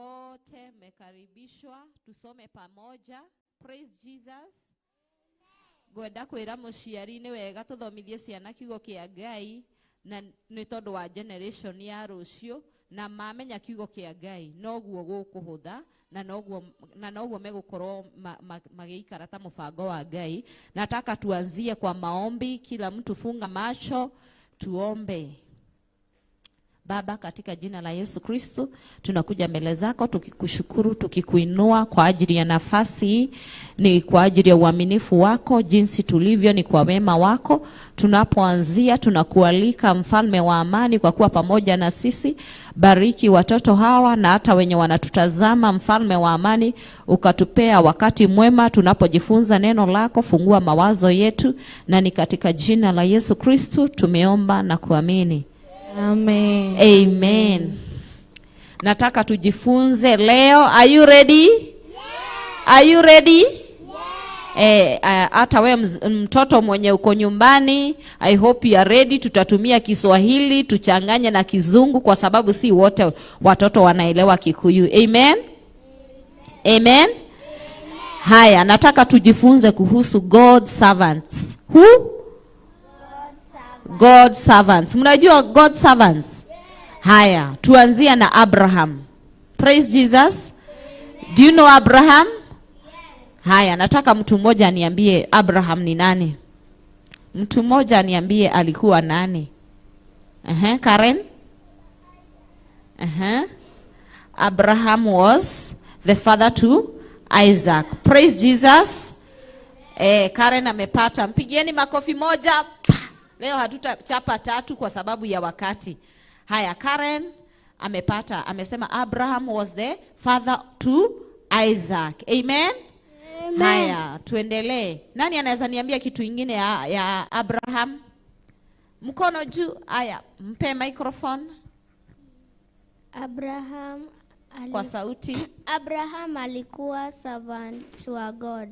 Wote mmekaribishwa tusome pamoja. Praise Jesus. Ngwenda kwĩra mũciari nĩ wega tũthomithie ciana kiugo kĩa Ngai, na nĩ tondũ wa generation ya rũciũ, na mamenya kiugo kĩa Ngai noguo gũkũhũtha na noguo megũkorwo magĩikara ta mũbango wa Ngai. Nataka tuanzie kwa maombi. Kila mtu funga macho tuombe. Baba, katika jina la Yesu Kristo, tunakuja mbele zako tukikushukuru, tukikuinua kwa ajili ya nafasi hii, ni kwa ajili ya uaminifu wako, jinsi tulivyo ni kwa wema wako. Tunapoanzia tunakualika mfalme wa amani kwa kuwa pamoja na sisi. Bariki watoto hawa na hata wenye wanatutazama, mfalme wa amani, ukatupea wakati mwema tunapojifunza neno lako. Fungua mawazo yetu, na ni katika jina la Yesu Kristo tumeomba na kuamini. Amen. Amen. Nataka tujifunze leo. Are you ready? Yeah. Are you ready? Yeah. Hata we mtoto mwenye uko nyumbani, I hope you are ready. Tutatumia Kiswahili tuchanganye na Kizungu kwa sababu si wote watoto wanaelewa Kikuyu. Amen. Amen. Amen. Haya, nataka tujifunze kuhusu God's servants. Who? God's servants. Mnajua God's servants? Haya, tuanzia na Abraham. Praise Jesus. Do you know Abraham? Haya, nataka mtu mmoja aniambie Abraham ni nani? Mtu mmoja aniambie alikuwa nani? Karen? Abraham was the father to Isaac. Praise Jesus. Karen amepata. Mpigieni makofi moja. Pa! Leo hatutachapa tatu kwa sababu ya wakati. Haya, Karen amepata. Amesema Abraham was the father to Isaac. Amen? Amen. Haya, tuendelee. Nani anaweza niambia kitu ingine ya Abraham? Mkono juu. Haya, mpe microphone. Abraham kwa sauti. Abraham alikuwa servant wa God.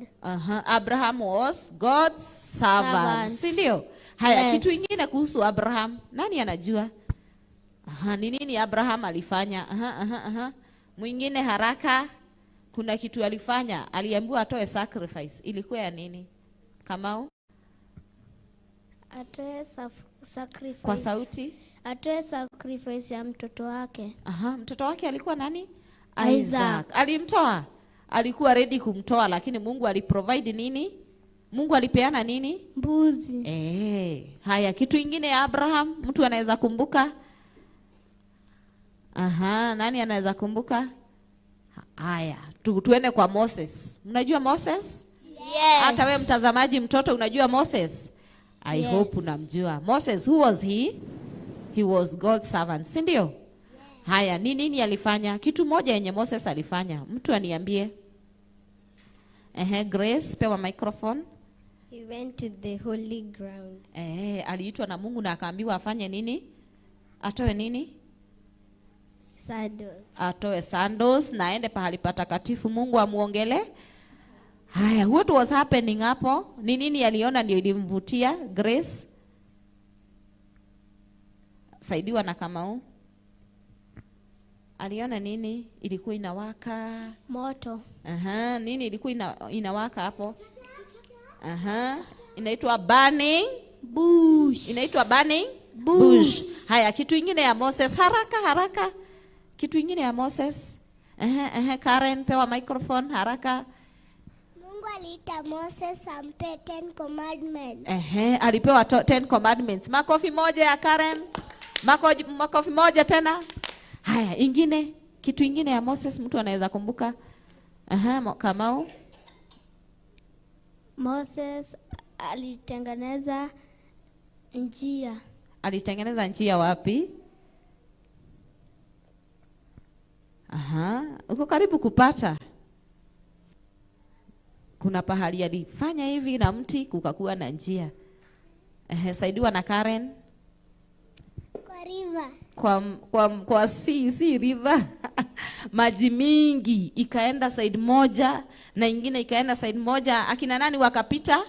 Abraham was God's servant. Si ndio? Haya, Yes. Kitu ingine kuhusu Abraham. Nani anajua? Ni nini Abraham alifanya? Mwingine haraka. Kuna kitu alifanya. Aliambiwa atoe sacrifice. Ilikuwa ya nini? Kamau? Atoe sacrifice. Kwa sauti? Atoe sacrifice ya mtoto wake. Mtoto wake alikuwa nani? Isaac. Isaac. Alimtoa. Alikuwa ready kumtoa, lakini Mungu aliprovide nini? Mungu alipeana nini? Mbuzi. Haya, kitu ingine ya Abraham, mtu anaweza kumbuka? Nani anaweza kumbuka? Haya, tuende kwa Moses. Mnajua Moses? Yes. Hata wewe mtazamaji mtoto unajua Moses? I Yes. hope unamjua. Moses, who was he? He was God's servant, si ndio? Yes. Haya, ni nini alifanya? Kitu moja yenye Moses alifanya. Mtu aniambie. Grace, pewa microphone. He went to the holy ground. Aliitwa na Mungu na akaambiwa afanye nini? Atoe nini? Sandals. Atoe sandals na aende pahali patakatifu Mungu amuongele. Haya, what was happening hapo? Ni nini aliona ndio ilimvutia Grace? Saidiwa na Kamau. Aliona nini? Ilikuwa inawaka moto. Nini ilikuwa inawaka hapo? Inaitwa burning bush. Inaitwa burning bush. Bush. Haya, kitu ingine ya Moses, haraka haraka. Kitu ingine ya Moses. Karen, pewa microphone haraka. Mungu aliita Moses ampe 10 commandments. Alipewa 10 commandments. Makofi moja ya Karen. Makofi moja tena. Haya, ingine, kitu ingine ya Moses mtu anaweza kumbuka? Kamau. Moses alitengeneza njia. Alitengeneza njia wapi? Uko karibu kupata. Kuna pahali alifanya hivi na mti kukakuwa na njia. Saidiwa na Karen. Kwa river. Kwa sea river. Maji mingi ikaenda side moja na ingine ikaenda side moja. Akina nani wakapita?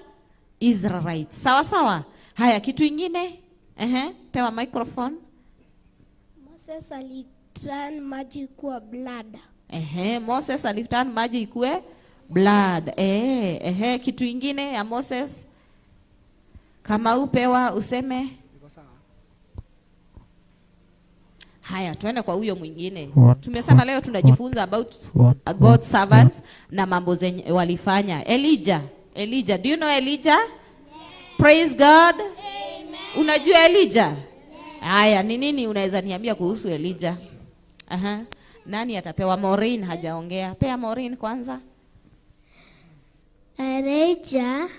Israelites. Sawa sawa. Haya, kitu ingine? Pewa microphone. Moses aliturn maji kuwa blood. Ehe, Moses aliturn maji ikue blood. Ehe, kitu ingine ya Moses kama upewa useme. Haya, tuende kwa huyo mwingine. Tumesema leo tunajifunza about God servants na mambo zenye walifanya. Elijah, Elijah, do you know Elijah? Yes. Praise God. Amen. Unajua Elijah? Haya, ni nini unaweza niambia kuhusu Elijah? Aha. Nani atapewa? Maureen hajaongea. Pea Maureen kwanza. Elijah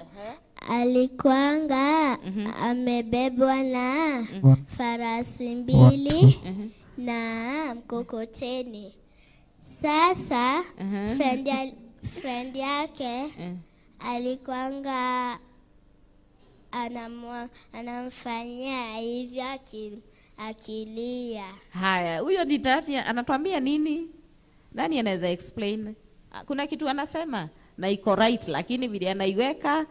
alikuanga amebebwa na farasi mbili na mkokoteni. Sasa friend yake alikuanga anamfanyia hivyo akilia. Haya, huyo ni nani anatuambia nini? Nani anaweza explain? Kuna kitu anasema na iko right, lakini vile anaiweka.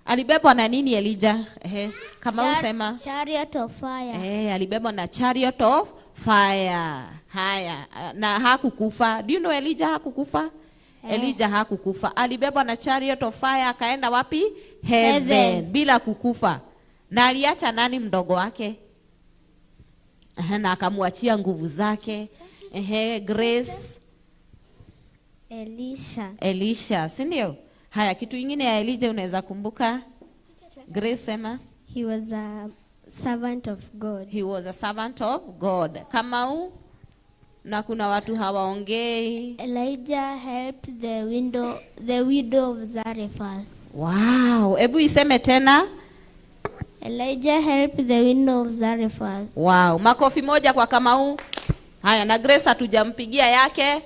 Alibebwa na nini Elijah? Kama usema chariot of fire. Alibebwa na chariot of fire. Haya, na hakukufa. Do you know Elijah hakukufa? Elijah hakukufa. Alibebwa na chariot of fire akaenda wapi? Heaven. Bila kukufa. Na aliacha nani mdogo wake? Na akamwachia nguvu zake. Grace. Elisha. Elisha, si ndio? Haya, kitu ingine ya Elijah unaweza kumbuka? Grace sema. He was a servant of God. He was a servant of God. Kamau, na kuna watu hawaongei. Elijah helped the widow of Zarephath. Wow, hebu iseme tena. Elijah helped the widow of Zarephath. Wow, makofi moja kwa Kamau. Haya, na Grace hatujampigia yake.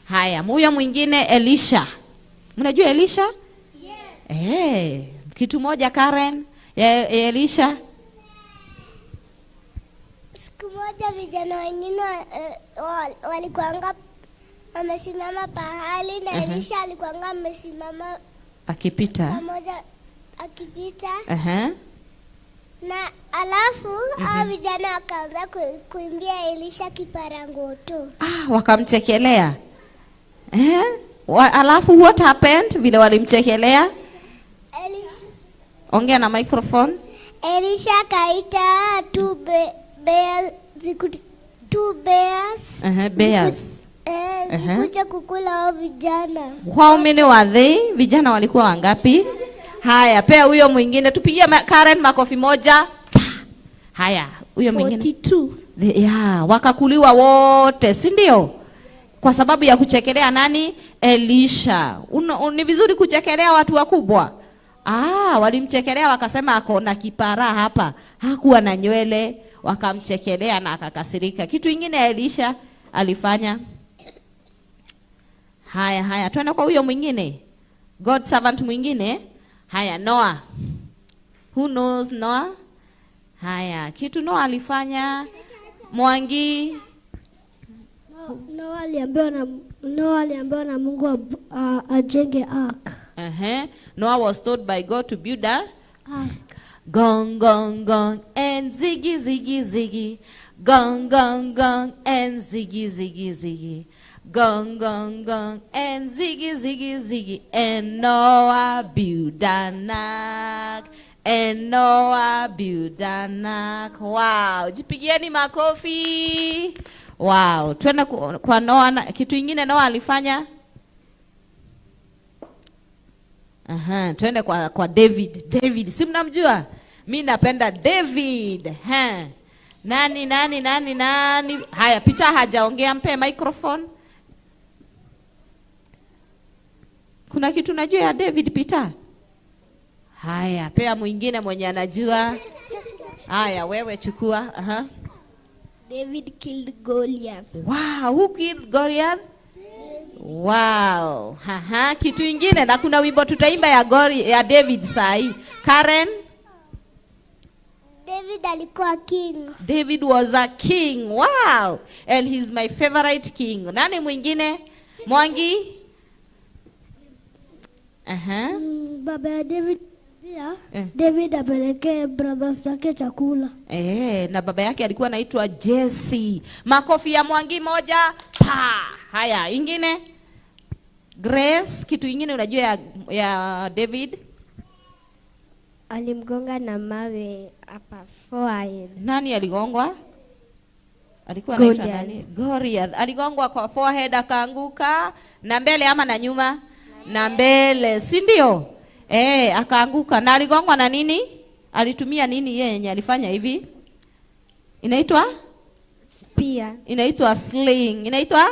Haya, huyo mwingine Elisha. Mnajua Elisha? Yes. Kitu moja Karen, ya Elisha. Siku moja vijana wengine walikuanga wamesimama pahali na Elisha alikuanga amesimama akipita. Pamoja akipita. Na alafu hao vijana wakaanza kuimbia Elisha kiparangoto. Wakamchekelea. Alafu what happened vile walimchekelea? Elisha. Ongea na microphone. Elisha kaita two bears. Bears. Zikuja kukula hao vijana. How many were they? Vijana walikuwa wangapi? Haya, pea huyo mwingine. Tupigie Karen makofi moja. Haya, huyo mwingine. 42. Wakakuliwa wote, si ndio? Kwa sababu ya kuchekelea nani? Elisha. Ni vizuri kuchekelea watu wakubwa. Walimchekelea wakasema ako na kipara hapa. Hakuwa na nywele, wakamchekelea na akakasirika. Kitu ingine Elisha alifanya. Haya, haya, twende kwa huyo mwingine. God servant mwingine. Haya, Noah. Who knows Noah? Haya, kitu Noah alifanya. Mwangi. Noah aliambiwa na Mungu ajenge ark. Noah was told by God to build a ark. Gong gong gong and ziggy ziggy ziggy. Gong gong gong and ziggy ziggy ziggy. Gong gong gong and ziggy ziggy ziggy. And Noah built an ark. And Noah built an ark. Wow, jipigieni makofi. Wow, twende kwa Noah. Kitu ingine Noah alifanya. Twende kwa David. David, si mnamjua? Mimi napenda David. Nani nani nani nani? Haya, Peter hajaongea, mpe microphone. Kuna kitu najua ya David, Peter? Haya, pea mwingine mwenye anajua. Haya, wewe chukua. David killed Goliath. Wow, who killed Goliath? Wow. Kitu ingine, na kuna wimbo tutaimba ya David sahi. Karen? David alikuwa king. David was a king. Wow. And he's my favorite king. Nani mwingine? Mwangi? Baba ya David David apelekee brothers zake chakula. Na baba yake alikuwa anaitwa Jesse. Makofi ya Mwangi moja pa. Haya, ingine Grace, kitu ingine unajua ya David? Alimgonga na mawe hapa forehead. Nani aligongwa? Alikuwa anaitwa Goliath. nani? Goliath. Aligongwa kwa forehead akaanguka, na mbele ama na nyuma? Na mbele, si ndio? Akaanguka. Na aligongwa na nini? Alitumia nini yeye yenye alifanya hivi? Inaitwa? Spear. Inaitwa sling. Inaitwa?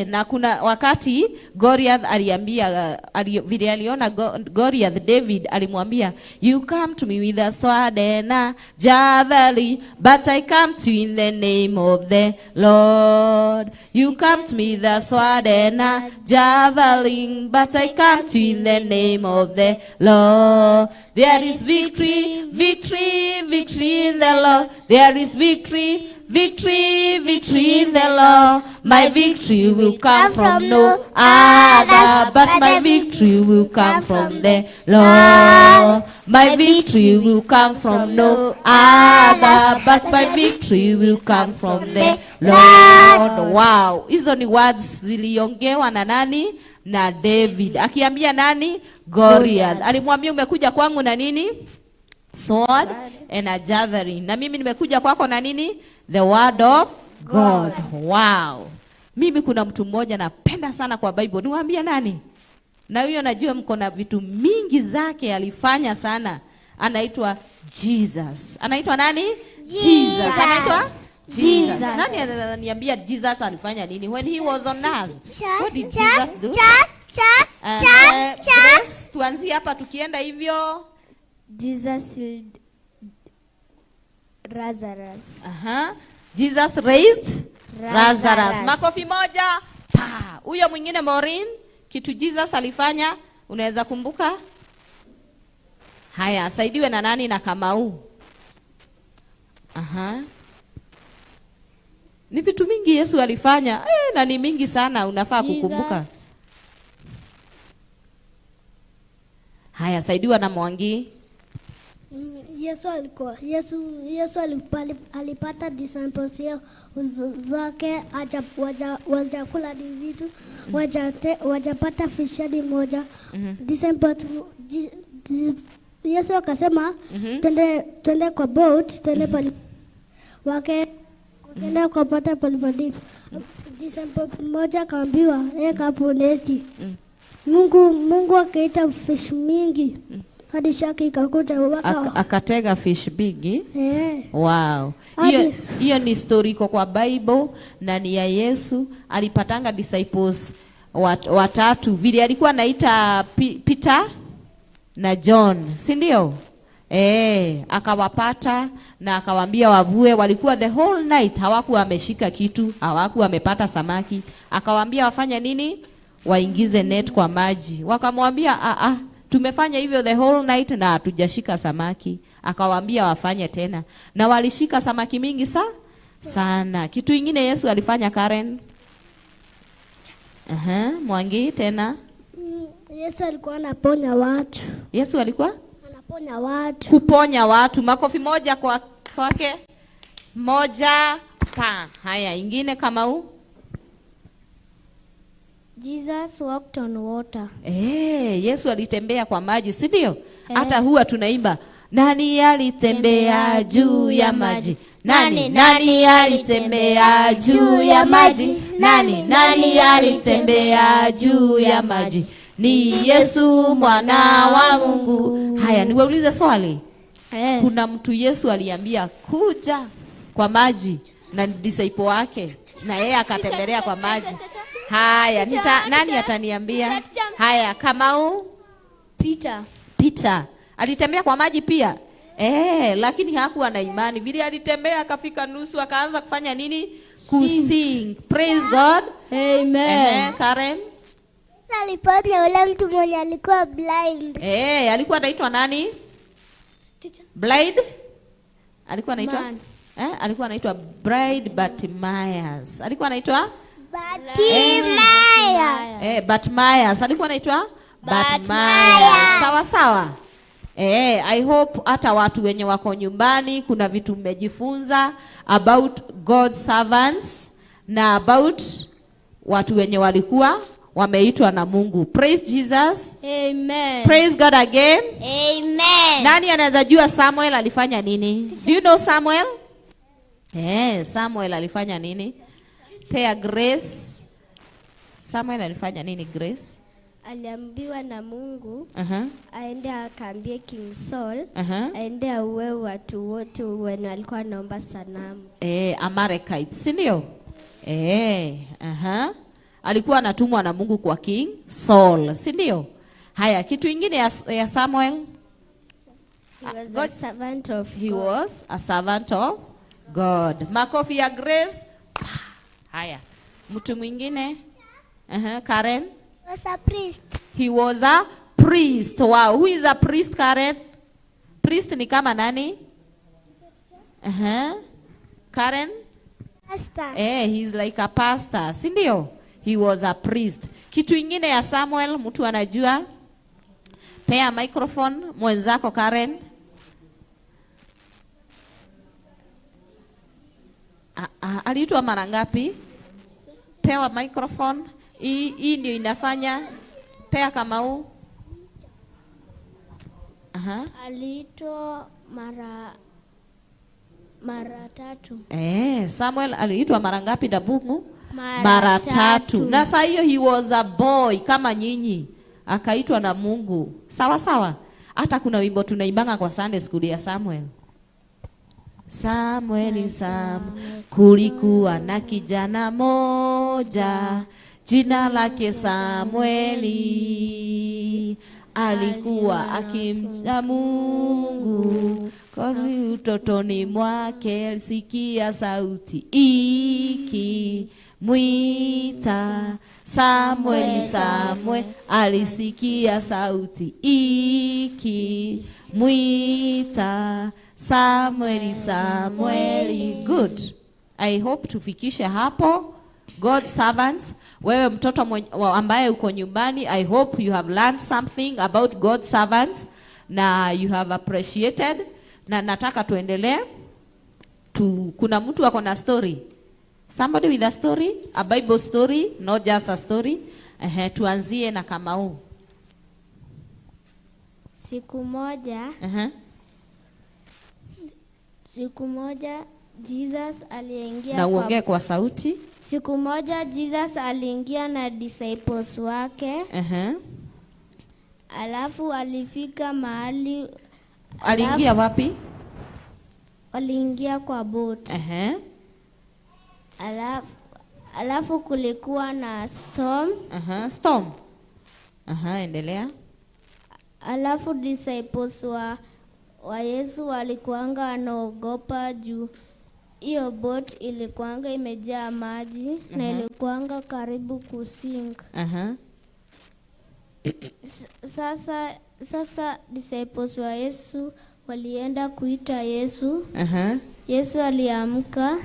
Na kuna wakati Goliath aliambia, vile aliona Goliath, David alimwambia, you come to me with a sword and a javelin, but I come to you in the name of the Lord. You come to me with a sword and a javelin, but I come to you in the name of the Lord. There is victory, victory, victory in the Lord. There is victory, victory, victory in the Lord. My victory will come from no other, but my victory will come from the Lord. My victory will come from no other, but my victory will come from the Lord. Wow, hizo ni words ziliongewa na nani? Na David. Akiambia nani? Goliath. Alimwambia umekuja kwangu na nini? Sword and a javelin. Na mimi nimekuja kwako na nini? The word of God. Wow. Mimi kuna mtu mmoja napenda sana kwa Bible. Niwaambie nani? Na huyo najua mko na vitu mingi zake alifanya sana. Anaitwa Jesus. Anaitwa nani? Jesus. Anaitwa Jesus. Nani ananiambia Jesus alifanya nini when he was on earth? What did Jesus do? Grace, tuanzie hapa tukienda hivyo. Jesus healed Lazarus. Jesus raised Lazarus. Makofi moja. Pa. Huyo mwingine Maureen, kitu Jesus alifanya, unaweza kumbuka? Haya, saidiwe na nani na Kamau? Ni vitu mingi Yesu alifanya, na ni mingi sana unafaa kukumbuka. Haya, saidiwa na Mwangi. Yesu alikuwa, Yesu alipata disciples zake wajakula ni vitu, wajapata fish hadi moja. Disciples, Yesu akasema, twende kwa boat, twende pali wake, wakaenda kupata pali. Disciple mmoja akaambiwa, eka hapo neti. Mungu akaita fish mingi. Hadi shaki ikakuja waka. Akatega fish big. Wow. Hiyo ni story iko kwa Bible na ni ya Yesu. Alipatanga disciples watatu. Vile alikuwa anaita Peter na John, si ndio? Akawapata na akawaambia wavue. Walikuwa the whole night hawakuwa wameshika kitu, hawakuwa wamepata samaki. Akawaambia wafanye nini? Waingize net kwa maji. Wakamwambia tumefanya hivyo the whole night na hatujashika samaki. Akawaambia wafanye tena. Na walishika samaki mingi sana. Kitu ingine Yesu alifanya Karen. Mwangi tena. Yesu alikuwa anaponya watu. Yesu alikuwa anaponya watu. Kuponya watu. Makofi moja kwa kwake. Moja pa. Haya, ingine kama huu. Jesus walked on water. Yesu alitembea kwa maji, si ndio? Hata huwa tunaimba, nani alitembea juu ya maji? Nani nani alitembea juu ya maji? Nani nani alitembea juu ya maji? Ni Yesu mwana wa Mungu. Haya, niwaulize swali. Kuna mtu Yesu aliambia kuja kwa maji na disciple wake, na yeye akatembelea kwa maji. Haya, nani ataniambia? Haya, Kamau? Peter. Peter alitembea kwa maji pia. Lakini hakuwa na imani. Vile alitembea akafika nusu akaanza kufanya nini? Kusing. Praise God. Amen. Karen? Aliponya ule mtu mwenye alikuwa blind. Alikuwa anaitwa nani? Blind? Alikuwa anaitwa? Alikuwa anaitwa Bride Bartimaeus. Alikuwa anaitwa Bartimaeus. Bartimaeus. Alikuwa anaitwa Bartimaeus. Sawa sawa. I hope hata watu wenye wako nyumbani kuna vitu mmejifunza about God's servants na about watu wenye walikuwa wameitwa na Mungu. Praise Jesus. Amen. Praise God again. Amen. Nani anaweza jua Samuel alifanya nini? Do you know Samuel? Samuel alifanya nini? Pea Grace. Samuel alifanya nini, Grace? Aliambiwa na Mungu aende akaambie King Saul aende auwe watu wote wenye walikuwa wanaomba sanamu. Amalekites, si ndio? Alikuwa anatumwa na Mungu kwa King Saul, si ndio? Haya, kitu ingine ya Samuel? He was a servant of He God. was a servant of God. Makofi ya Grace. Haya. Mtu mwingine? Karen? Was a priest. He was a priest. Wow. Who is a priest, Karen? Priest ni kama nani? Karen? Pastor. He's like a pastor. Si ndio? He was a priest. Kitu ingine ya Samuel, mtu anajua? Pea microphone mwenzako Karen. Aliitwa mara ngapi? Pewa microphone. Hii ndio inafanya. Pea Kamau. Aliitwa mara tatu. Samuel aliitwa mara ngapi Dabungu? Mara tatu. Na saa hiyo he was a boy kama nyinyi. Akaitwa na Mungu. Sawa sawa. Hata kuna wimbo tunaimbanga kwa Sunday school ya Samuel. Samuel, Sam, kulikuwa na kijana moja, jina lake Samueli. Alikuwa akimcha Mungu, kozi utotoni mwake alisikia sauti ikimwita Samueli, Samuel. Alisikia sauti ikimwita Samueli, Samueli. Good. I hope tufikishe hapo. God's servants, wewe mtoto ambaye uko nyumbani, I hope you have learned something about God's servants na you have appreciated. Na nataka tuendelee. Kuna mtu ako na story? Somebody with a story? A Bible story, not just a story. Tuanzie na Kamau. Siku moja, siku moja Jesus aliingia Na uongee kwa sauti. Siku moja Jesus aliingia na disciples wake. Alafu alifika mahali. Aliingia wapi? Aliingia kwa boat. Alafu kulikuwa na storm. Storm. Endelea. Alafu disciples wa Yesu walikuanga wanaogopa juu hiyo boat ilikuanga imejaa maji na ilikuanga karibu kusink. Sasa disciples wa Yesu walienda kuita Yesu. Yesu aliamka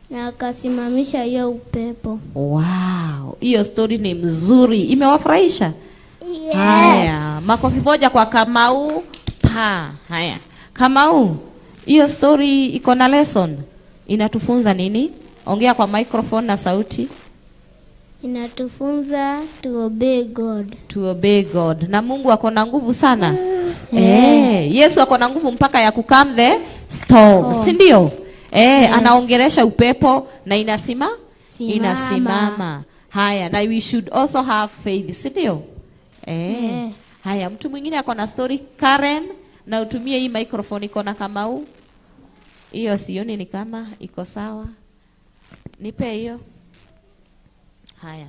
na akasimamisha hiyo upepo. Wow, hiyo story ni mzuri. Imewafurahisha? Yes. Haya, makofi moja kwa Kamau. Pa. Haya. Kamau, hiyo story iko na lesson. Inatufunza nini? Ongea kwa microphone na sauti. Inatufunza to obey God. To obey God. Na Mungu ako na nguvu sana. Yesu ako na nguvu mpaka ya kucalm the storm. Si ndio? Yes. Anaongelesha upepo na inasimama. Haya, na we should also have faith, si ndio? Haya, mtu mwingine ako na story. Karen, na utumie hii microphone iko na Kamau. Hiyo sioni ni kama iko sawa. Nipe hiyo. Haya.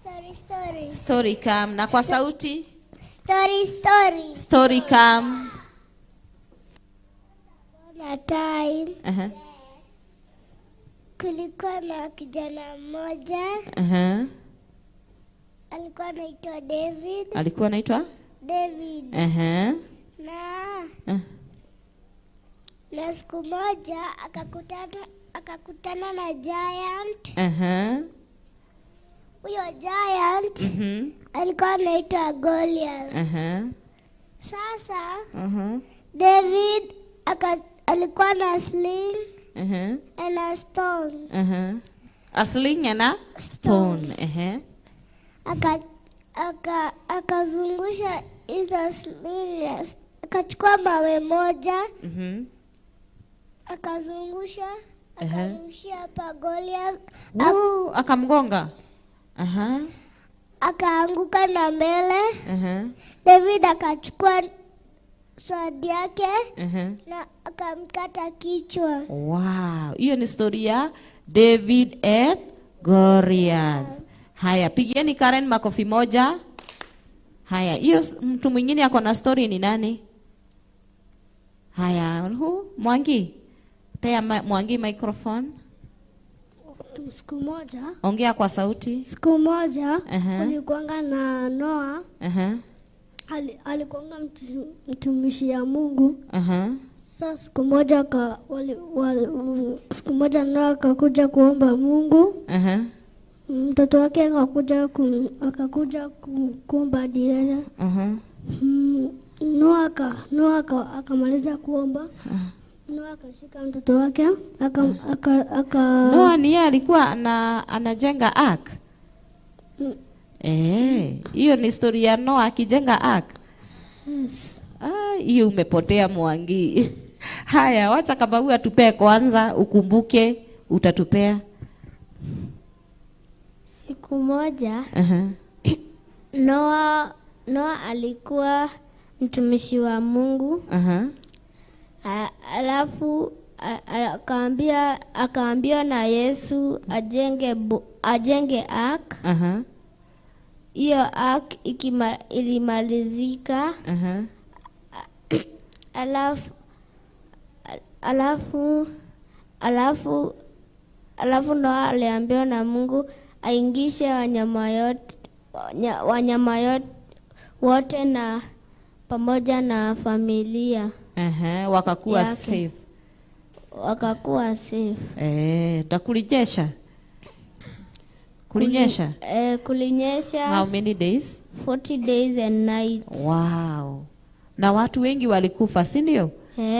Story, story. Story come na kwa sauti. Story, story. Story come. Na time. Kulikuwa na kijana mmoja. Alikuwa anaitwa David. Alikuwa anaitwa? David. Na siku moja akakutana na giant. Huyo giant alikuwa anaitwa Goliath. Sasa David alikuwa na sling and a stone. A sling and a stone. Akazungusha hizo sling, akachukua mawe moja, akazungusha, akarushia pa Goliath. Woo, akamgonga. Akaanguka na mbele. David akachukua sword yake na akamkata kichwa. Wow, hiyo ni story ya David and Goliath. Haya, pigieni Karen makofi moja. Haya, hiyo mtu mwingine ako na story ni nani? Haya, who? Mwangi. Pea Mwangi microphone. Siku moja, Ongea kwa sauti. Siku moja kulikuwanga na Noah. Alikuwanga mtumishi ya Mungu. Sasa siku moja siku moja Noah akakuja kuomba Mungu. Mtoto wake akakuja kuomba diera. Noah akamaliza kuomba. Noah akashika mtoto wake aka Noah ni yeye alikuwa anajenga ark. Hiyo ni story ya Noah akijenga ark. Yes. Hiyo umepotea Mwangi. Haya, wacha kama huyu atupee kwanza, ukumbuke utatupea. Siku moja Noah alikuwa mtumishi wa Mungu. Alafu akaambiwa na Yesu ajenge ark. Hiyo ark ilimalizika. Alafu Noah aliambiwa na Mungu aingishe wanyama yote wote na pamoja na familia. Wakakuwa yake. Safe. Wakakuwa safe. Takulinyesha. Kulinyesha? Kulinyesha. How many days? 40 days and nights. Wow. Na watu wengi walikufa, si ndio?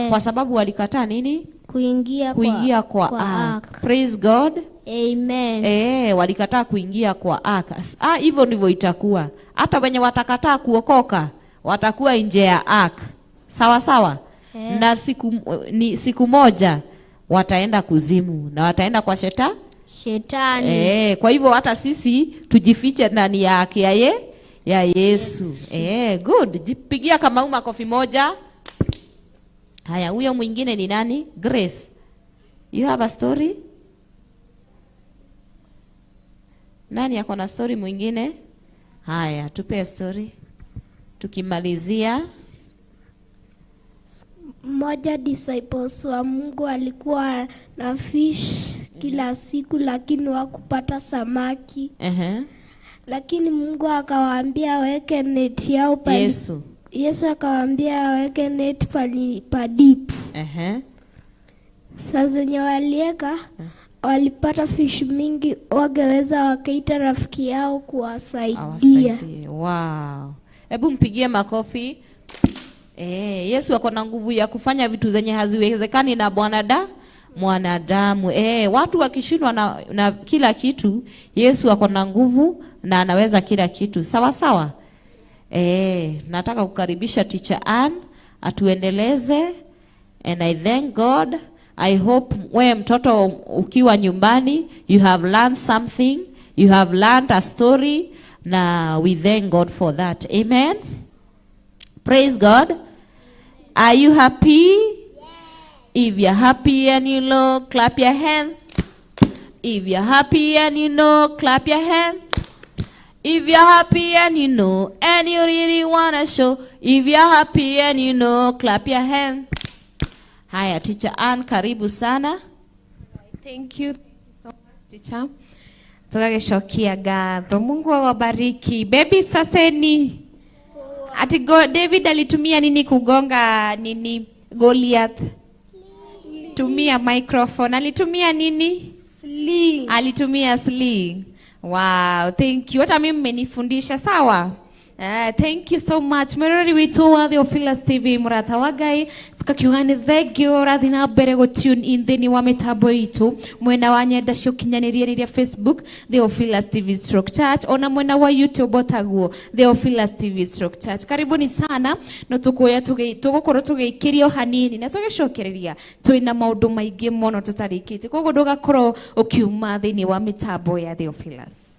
Kwa sababu walikataa nini? Kuingia kwa ark. Praise God. Amen. Walikataa kuingia kwa ark. Hivyo ndivyo itakuwa. Hata wenye watakataa kuokoka watakuwa nje ya ark. Sawa sawa? Na siku moja wataenda kuzimu na wataenda kwa shetani. Kwa hivyo hata sisi tujifiche ndani ya ark ya Yesu. Good. Jipigia kama makofi moja. Haya, huyo mwingine ni nani? Grace. You have a story? Nani ako na story mwingine? Haya, tupe story. Tukimalizia. Mmoja disciples wa Mungu alikuwa na fish kila siku, lakini wakupata samaki. Lakini Mungu akawaambia waweke net yao pali. Yesu akawaambia waweke net pali pa deep. Sasa zenye walieka walipata fish mingi, wangeweza wakaita rafiki yao kuwasaidia. Awasaidie. Wow. Hebu mpigie makofi. Yesu ako na nguvu ya kufanya vitu zenye haziwezekani na mwanadamu. Watu wakishindwa na kila kitu, Yesu ako na nguvu na anaweza kila kitu. Sawa sawa? Nataka kukaribisha Teacher Ann atuendeleze. And I thank God. I hope we mtoto ukiwa nyumbani, you have learned something, you have learned a story. Na we thank God for that. Amen. Praise God. Are you happy? Yes. If you're happy and you know, clap your hands. If you're happy and you know, clap your hands. If you're happy and you know, and you really wanna show. If you're happy and you know, clap your hands. Haya, Teacher Ann, karibu sana. Thank you so much, teacher. Tukageshokia ngatho. Mungu awabariki. Baby saseni. Ati David alitumia nini kugonga nini Goliath? Tumia microphone. Alitumia nini? Sling. Alitumia sling. Wow, thank you. Hata mimi mmenifundisha, sawa? Thank you so much. Mwiroreri witũ wa Theophilus TV, mũrata wa Ngai, tukakiuga nĩ thengio ũrathiĩ na mbere gũ tune in thĩinĩ wa mĩtambo itũ, mwena wa nyenda cia ũkinyanĩria rĩrĩa Facebook Theophilus TV Stroke Church, ona mwena wa YouTube otaguo Theophilus TV Stroke Church. Karibuni sana, no tukuoya tũgũkorwo tũgĩikĩrio hanini na tũgĩcokereria twĩna maũndũ maingĩ mũno tũtarĩkĩtie, koguo ndũgakorwo ũkiuma thĩinĩ wa mĩtambo ya Theophilus.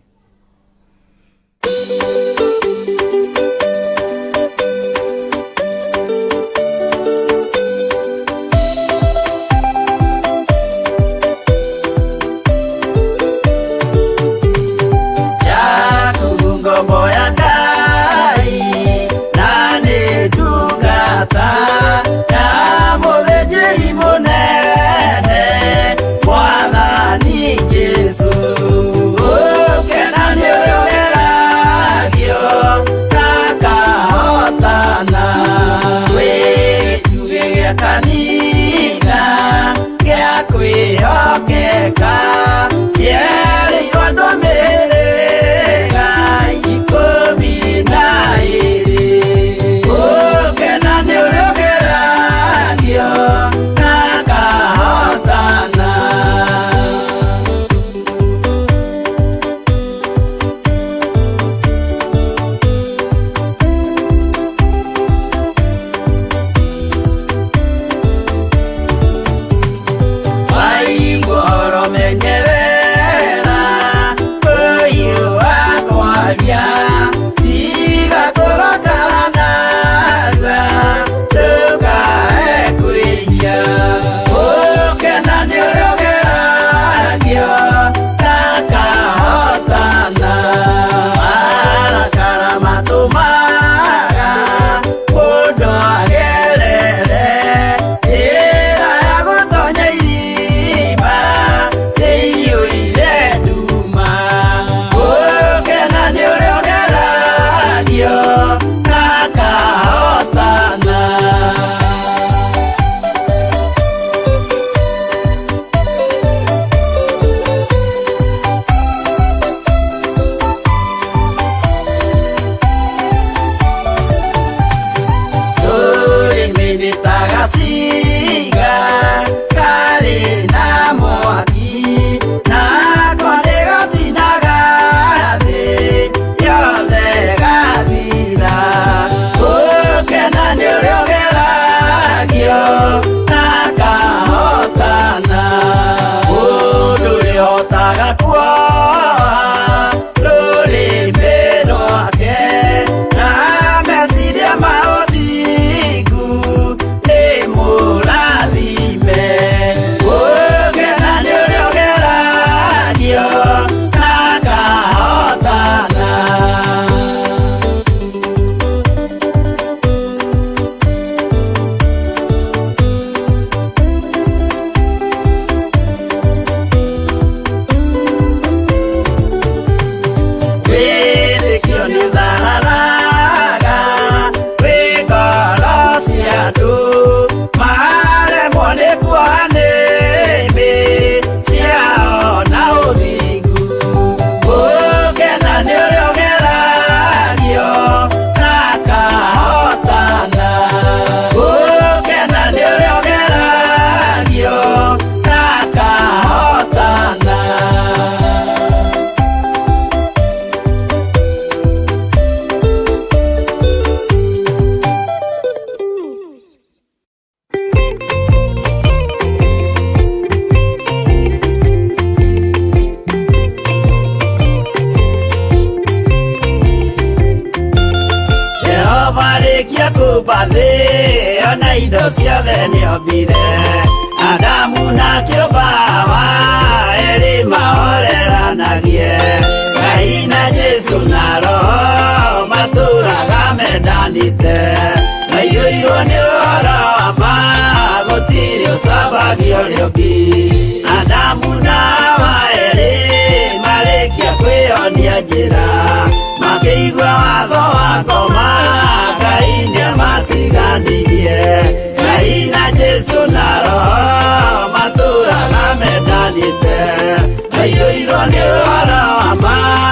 Ayo irone ara ma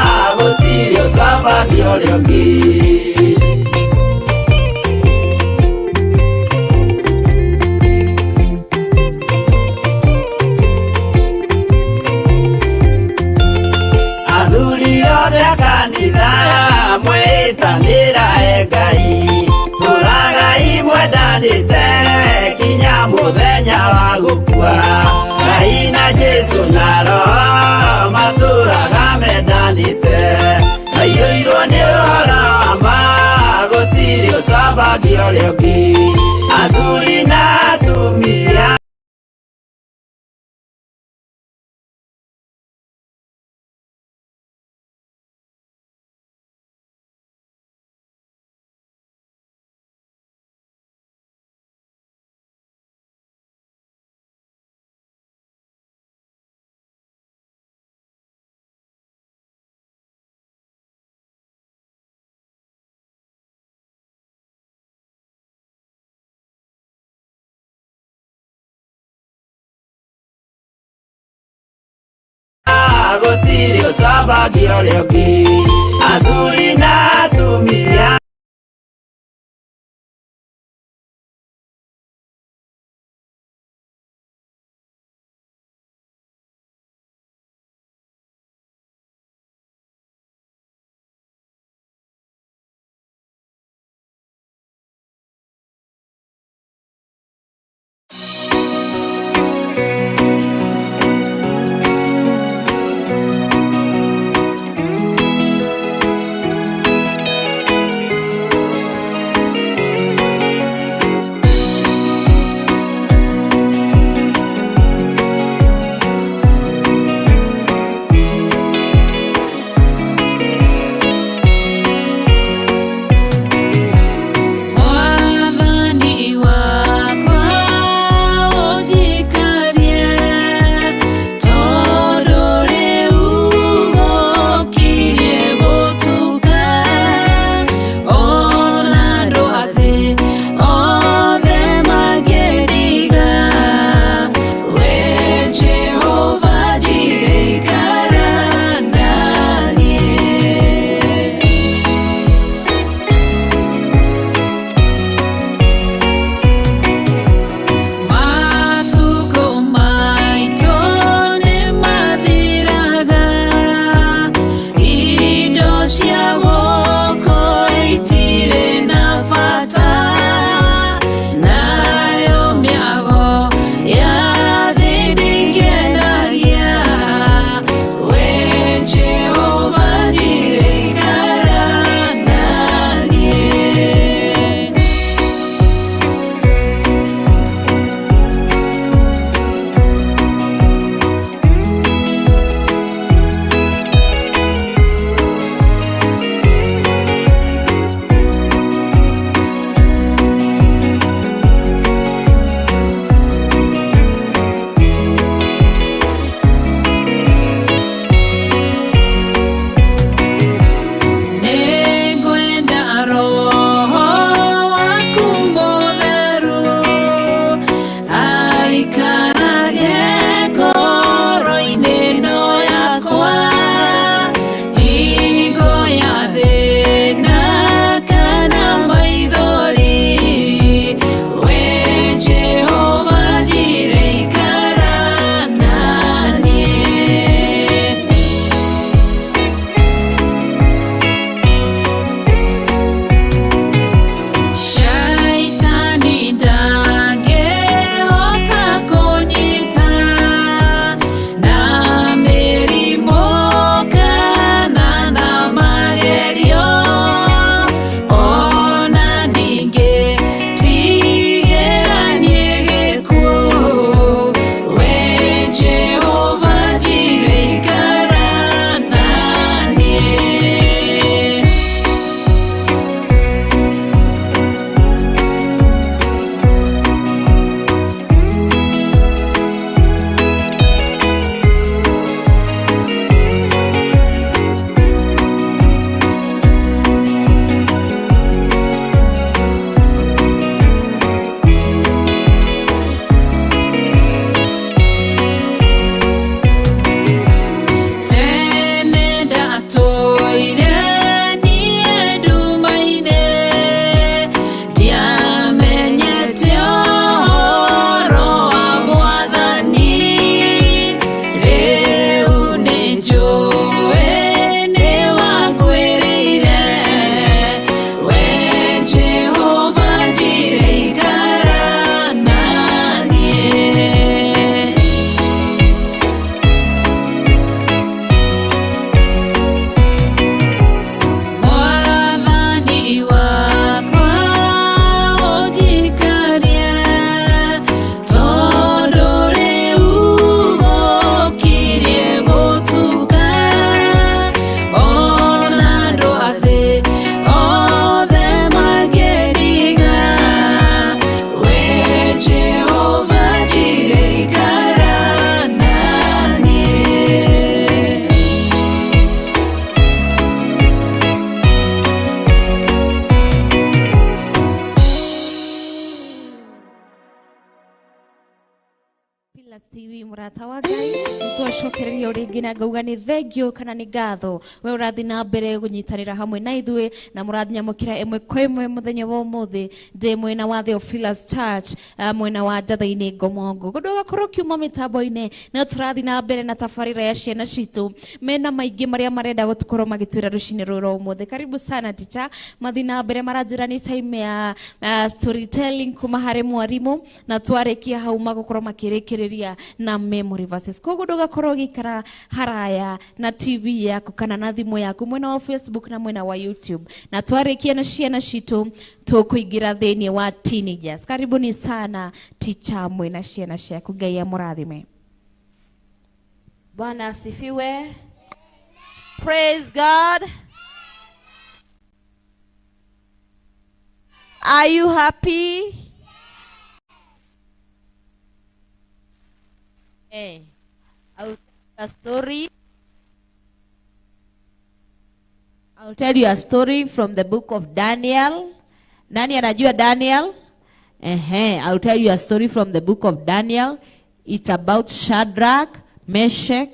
ũrĩa ũngĩ. Athuri othe a kanitha mwĩtanĩra e Ngai, tũragai mwendanĩte kinya mũthenya wa gũkua. Ngai na Jesũ na Roho matũraga mendanĩte, maiyũirwo nĩ ũhoro wa ma, gũtirĩ ũcambagia ũrĩa ũngĩ. Athuri na atumia. Gũtirĩ ũcambagia ũrĩa ũngĩ. Athuri na atumia. Theophilus TV murata wa Ngai twacokereria ringi na ngauga ni thengio kana ni ngatho we urathi na mbere gunyitanira hamwe na ithuĩ na mũrathinyamũkĩra ĩmwe kwa ĩmwe mũthenya wa ũmũthĩ ndĩ mwena wa Theophilus Church, mwena wa Njathai-inĩ Ngomongo ndũgakorwo ũkiuma mĩtambo-inĩ no tũrathi na mbere na tabarĩra ya ciana citũ mena maingĩ marĩa marenda gũkorwo magĩtwĩra rũcinĩ rũrũ rwa ũmũthĩ. Karibu sana teacher, mathi na mbere maranjĩra nĩ time ya storytelling kuma harĩ mwarimũ na twarĩkia hau magũkorwo makĩrĩkĩrĩria na memory verses. Koguo ndũgakorwo ũgĩikara haraya na TV yaku kana na thimũ yaku mwena wa Facebook na mwena wa YouTube, na twarĩkia na ciana citũ tũkũingĩra thĩinĩ wa teenagers. Karibuni sana teacher mwena ciana ciaku, Ngai amũrathime. Bwana asifiwe. Praise God. Are you happy? Hey, I'll tell a story. I'll tell you a story from the book of Daniel. Nani anajua Daniel? I'll tell you a story from the book of Daniel. It's about Shadrach, Meshach,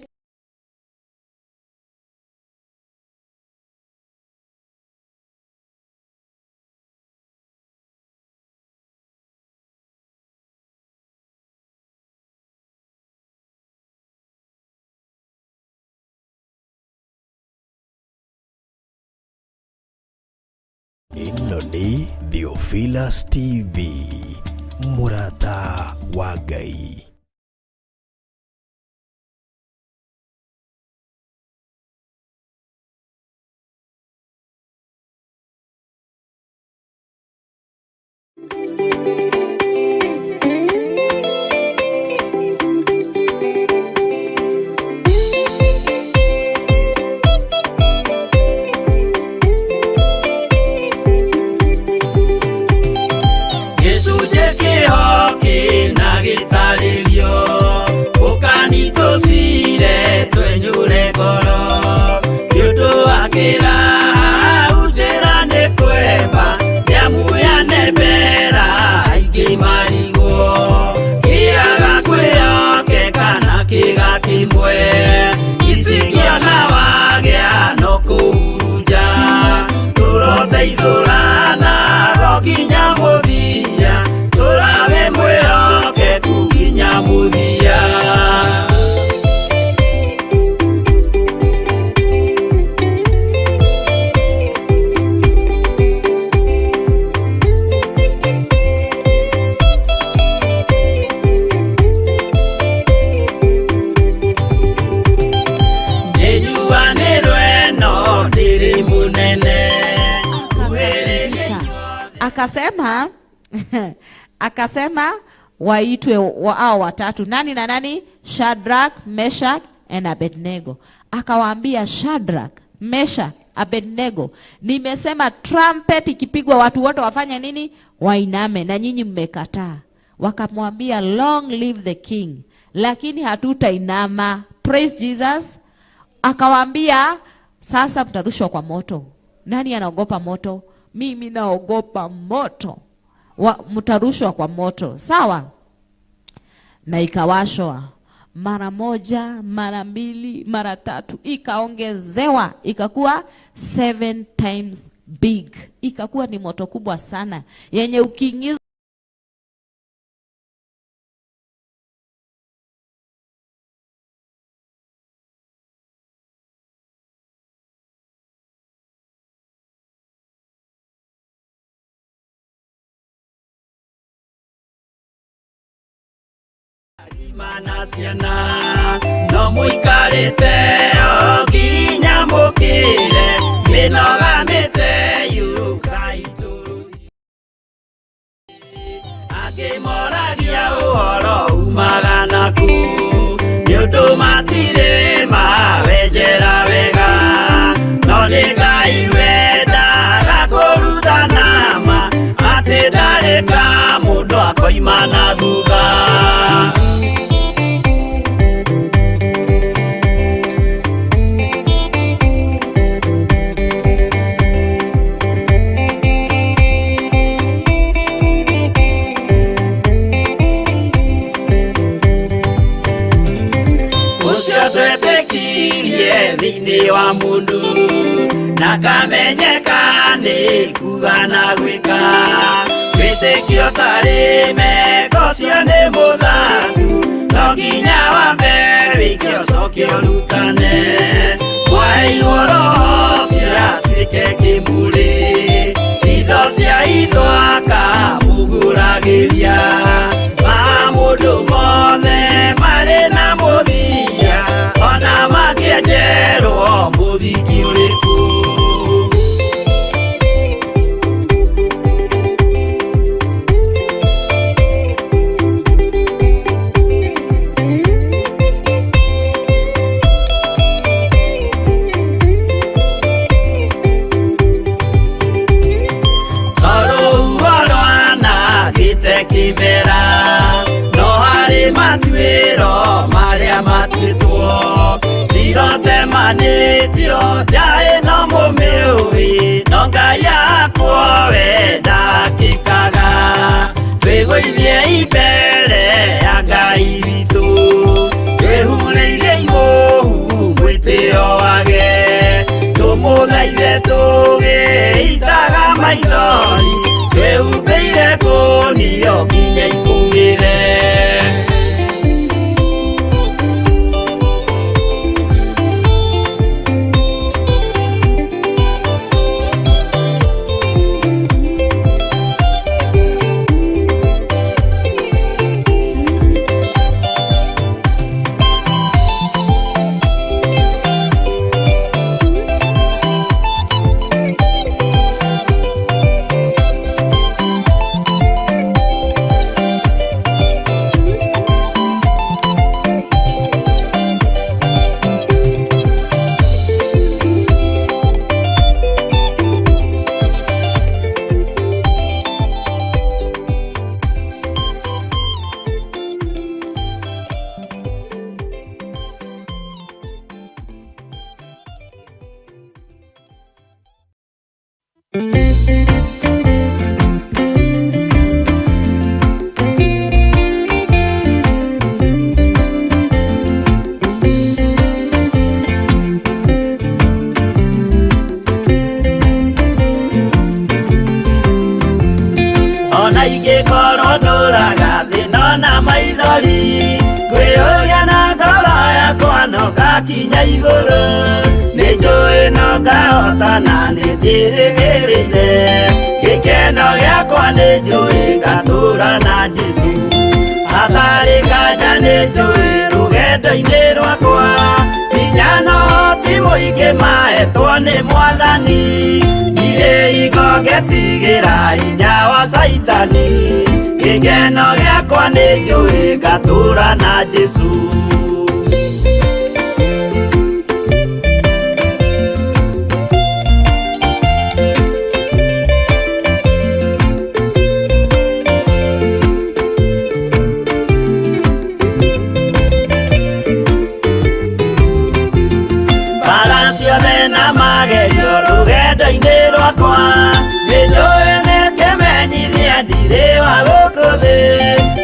Ĩno nĩ Theophilus TV, mũrata wa Ngai. Akasema waitwe hao watatu, nani na nani? Shadrach, Meshach and Abednego. Akawaambia Shadrach, Meshach, Abednego, nimesema trumpet ikipigwa watu wote wafanye nini? Wainame, na nyinyi mmekataa. Wakamwambia long live the king, lakini hatutainama. Praise Jesus. Akawaambia sasa mtarushwa kwa moto. Nani anaogopa moto? Mimi naogopa moto. Mtarushwa kwa moto, sawa? Na ikawashwa mara moja, mara mbili, mara tatu, ikaongezewa, ikakuwa 7 times big. Ikakuwa ni moto kubwa sana yenye ukiingiza Ciana no muikarite o nginya mukire minoga mite yukaituruthi angĩmoragia ũhoro umaga naku nĩ ũndũ matirĩ mawenjera wega no nĩ Ngai wendaga kũrutana ma atĩ ndarĩ ka mũndũ akoima na thutha. Akamenyeka nĩ kuga na gwĩka wĩtĩkio tarĩ meko cio nĩ mũthaku no nginya wambe wĩke ũcoke ũrutane kwaheirwo roho ũcio atuĩke kĩmũrĩ itho cia itho akamũgũragĩria ma mũndũ mothe marĩ na mũthia ona mangĩenjerwo mũthingi ũrĩkũ. Kimera no harĩ matuĩro marĩa matuĩtwo cirotemanĩtio njaĩ no mũmĩũĩ no Ngai yakwa we ndakĩkaga twĩgũithie imbere ya Ngai witũ twĩhurĩirie imũhu mwĩtĩo wage tũmũthaithe tũgĩitaga maithori twĩhumbĩire kũnio nginya ikũmĩre. Ona ingĩkorwo ndũraga thĩna na maithori ngwĩyũria na ngoro yakwa no ngakinya igũrũ nĩ njũĩ no ngahotana nĩ njĩrĩgĩrĩire gĩkeno gĩakwa nĩ njũĩ ngatũra na Jesũ hatarĩ nganja nĩ njũĩ rũgendo-inĩ rwakwa hinya no ti mũingĩ mahetwo nĩ Mwathani ndirĩ hingo ngetigĩra hinya wa Caitani gĩkeno gĩakwa nĩ njũĩ ngatũra na Jesũ. Bara ciothe na magerio rũgendo-inĩ rwakwa nĩ njũĩ nĩ kĩmenyithia ndirĩ wa gũkũ thĩ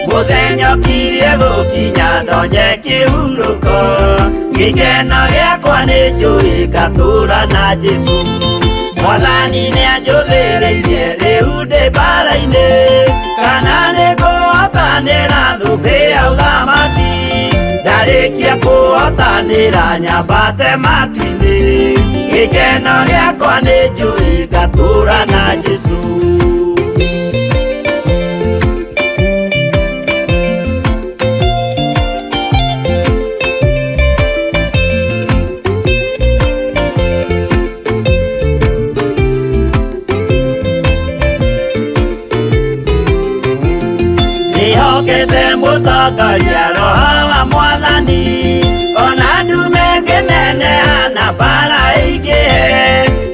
mũthenya ũkirie gũkinya ndonye kĩhurũko gĩkeno gĩakwa nĩ njũĩ ngatũra na Jesũ Mwathani nĩanjũthĩrĩirie rĩu ndĩ mbara-inĩ kana nĩngũhotanĩra thũmbĩ ya ũthamaki ndarĩkia kũhotanĩra nyambate matu-inĩ gĩkeno gĩakwa nĩ njũĩ ngatũra na Jesũ. Ndĩhokete mũtongoria roho wa Mwathani ona ndume ngĩneneha na mbara ĩingĩhe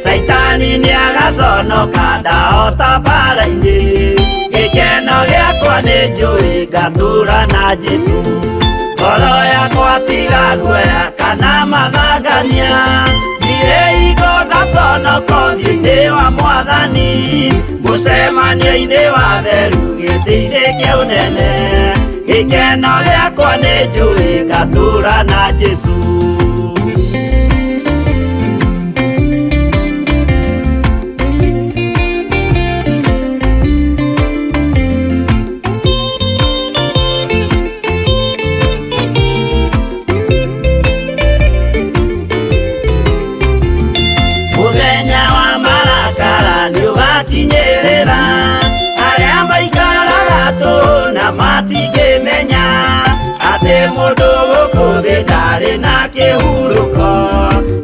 Caitani nĩagaconoka ndahota mbara-inĩ gĩkeno gĩakwa nĩ njũĩ ngatũra na Jesũ ngoro yakwa tiga guoya kana mathangania ndirĩ hingo ngaconoka ũthiũ-inĩ wa Mwathani mũcemanio-inĩ wa theru gĩtĩ-inĩ kĩa ũnene gĩkeno gĩakwa nĩ njũĩ ngatũra na Jesũ. Ndĩramũkinyĩrĩra arĩa maikaraga tũ na matingĩmenya atĩ mũndũ gũkũ thĩ ndarĩ na kĩhurũko.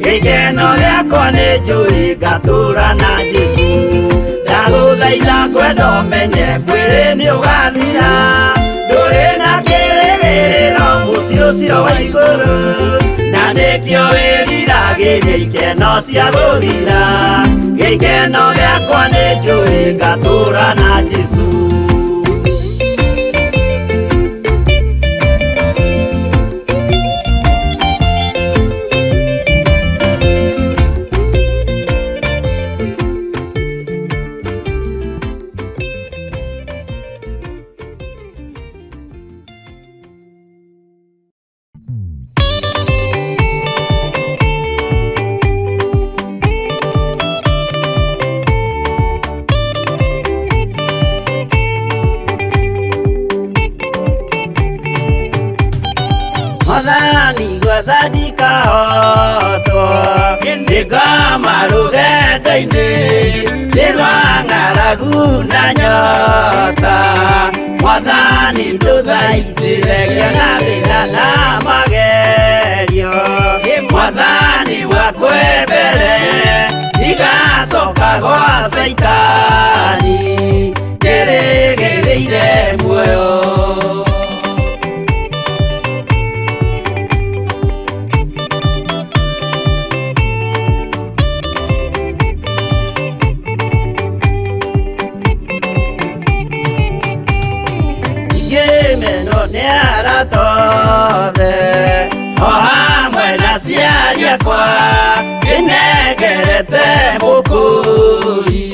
Gĩkeno gĩakwa nĩ njũĩ ngatũra na Jesũ. Ndagũthaitha ngwenda ũmenye mwĩrĩ nĩũgathira, ndũrĩ na kĩrĩgĩrĩro mũciĩ ũcio wa igũrũ, na nĩkĩo wĩriragĩria ikeno cia gũthira. Gĩkeno gĩakwa nĩ njũĩ ngatũra na Jesũ. Mwathani gwetha ndikahotwo, ndĩngoma rũgendo-inĩ, ndĩ rwa ng'aragu na nyota. Mwathani ndũthaitĩre ngĩona thĩna na magerio. Mwathani wakwe mbere, ndigacoka gwa Caitani, njĩrĩgĩrĩire muoyo. Ngĩmenwo nĩ arata othe, o hamwe na aciari akwa, ndĩnengerete mũkũri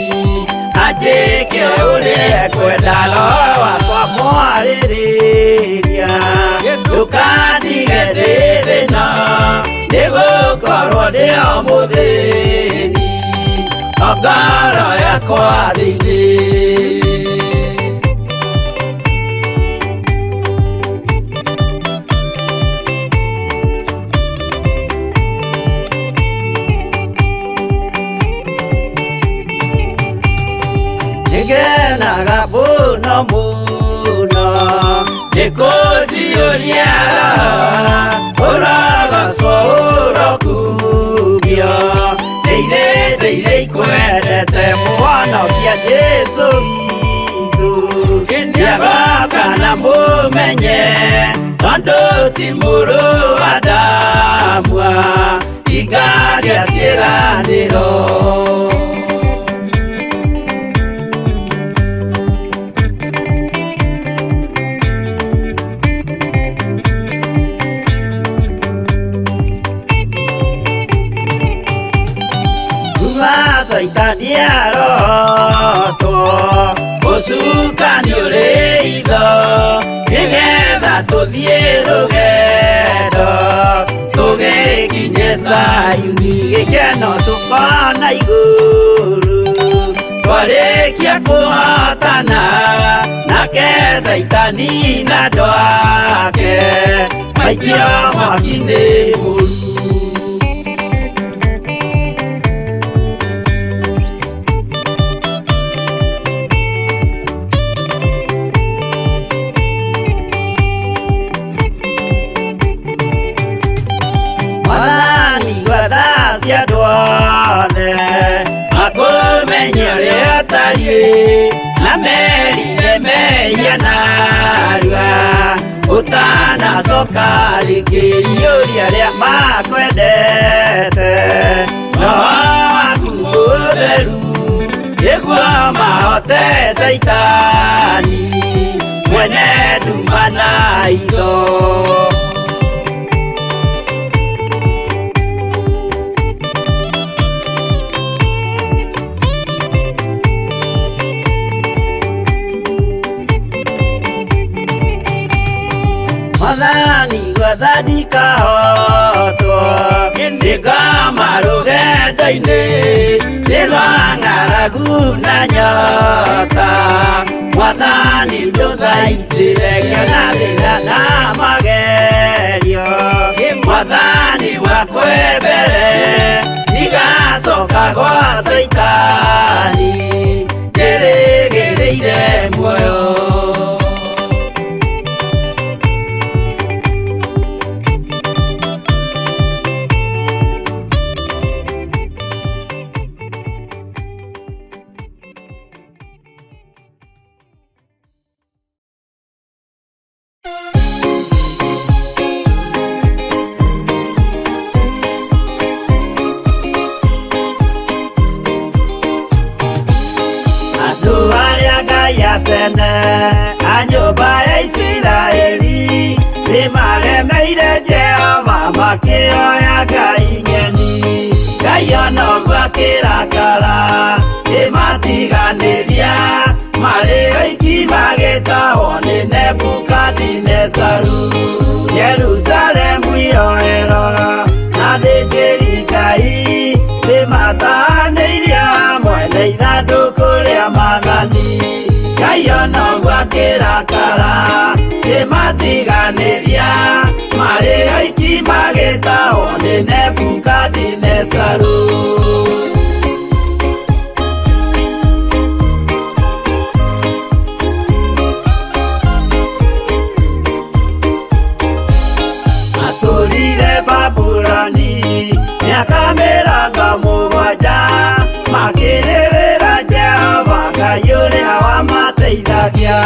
anjĩke ũrĩa ekwenda, roho wakwa mwarĩrĩria. Ndũkandige ndĩ thĩna, nĩgũkorwo ndĩ o mũthĩni, o ngoro yakwa thĩinĩ. Nĩngenaga mũno mũno nĩkũnjiyũria roho, ũrogocwo ũrokugio. Ndĩire ndĩire ikwendete mũhonokia Jesũ witũ, nĩagoka na mũmenye tondũ ti mũrũ wa Adamu ingagia ciĩranĩro. Caitani arotwo, ũcukani ũrĩ itho, nĩgetha tũthiĩ rũgendo tũgĩkinye Zayuni. Gĩkeno tũkona igũrũ twarĩkia kũhotana nake Caitani na andũ ake maikio mwaki-inĩ mũru. Mwathani gwetha cia andũ othe makũmenye ũrĩa ũtariĩ, na merire mehia narua, ũtanacoka rĩngĩ iyũria arĩa makwendete. Roho waku mũtheru nĩguo mahote Caitani mwene nduma na itho. Mwathani gwetha ndikahotwo, ndĩngoma rũgendo-inĩ, ndĩ rwa ng'aragu na nyota. Mwathani ndũthaitĩre ngĩona thĩna na magerio. Mwathani wakwe mbere, ndigacoka gwa Caitani, Ngai ya tene a nyũmba ya Isiraeli nĩmaremeire Jehova makĩoya ngai ng'eni. Ngai ona ũguo akĩrakara kĩmatiganĩria marĩ oiki magĩtahwo nĩ Nebukadinezaru. Jerusalemu yoerwo na athĩnjĩri Ngai nĩmatahanĩirio hamwe na ithandũkũ rĩa maathani. Ngai ona ũguo akĩrakara kĩmatiganĩria marĩ oiki magĩtahwo nĩ Nebukadinezaru. Matũrire Babuloni mĩaka 70 makĩrĩrĩra Jehova Ngai ũrĩa wamateithagia.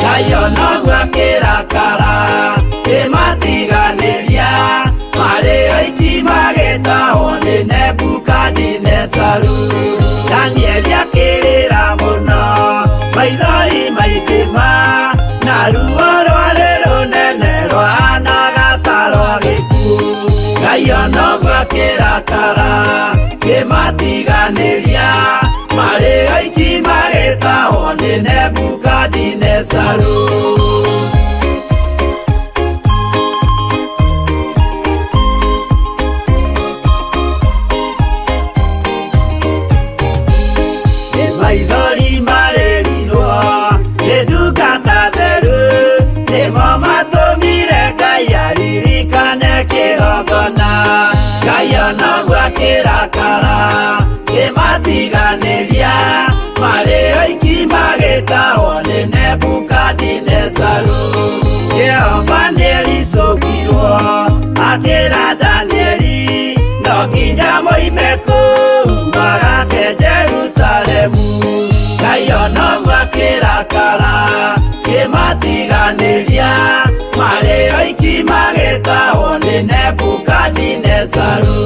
Ngai ona ũguo akĩrakara kĩmatiganĩria marĩ oiki magĩtahwo nĩ Nebukadinezaru. Danieli akĩrĩra mũno maithori maingĩ na ruo rwarĩ rũnene rwahanaga ta rwa gĩkuũ. Ngai ona ũguo akĩrakara kĩmatiganĩria marĩ oiki magĩtahwo nĩ Nebukadinezaru. Nĩ maithori marĩrirwo nĩ ndungata theru nĩmo matũmire Ngai aririkane kĩgongona. Ngai ona ũguo akĩrakara kĩmatiganĩria marĩ oiki magĩtahwo nĩ Nebukadinezaru. Jehova nĩericũkirwo akĩra Danieli no nginya moime kũu magake Jerusalemu. Ngai ona ũguo akĩrakara kĩmatiganĩria marĩ oiki magĩtahwo nĩ Nebukadinezaru.